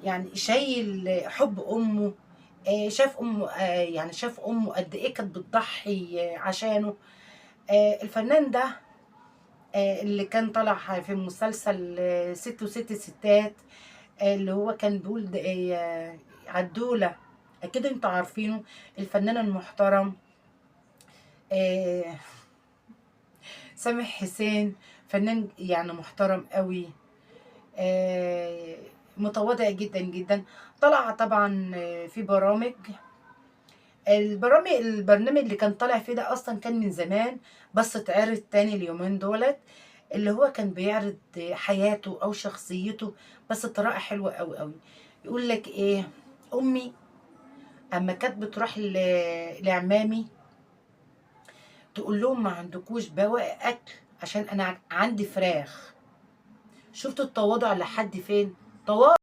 يعني شايل حب امه. شاف امه، يعني شاف امه قد ايه كانت بتضحي عشانه. الفنان ده اللي كان طالع في مسلسل ست وست ستات، اللي هو كان بيقول عدولة، اكيد انتوا عارفينه، الفنان المحترم آه، سامح حسين. فنان يعني محترم قوي، آه، متواضع جدا جدا. طلع طبعا في برامج، البرنامج اللي كان طالع فيه ده اصلا كان من زمان، بس اتعرض تاني اليومين دولت، اللي هو كان بيعرض حياته او شخصيته، بس بطريقة حلوة قوي قوي. يقول لك ايه: امي اما كانت بتروح لعمامي تقول لهم ما عندكوش بواقي اكل عشان انا عندي فراخ. شفتوا التواضع لحد فين؟ تواضع.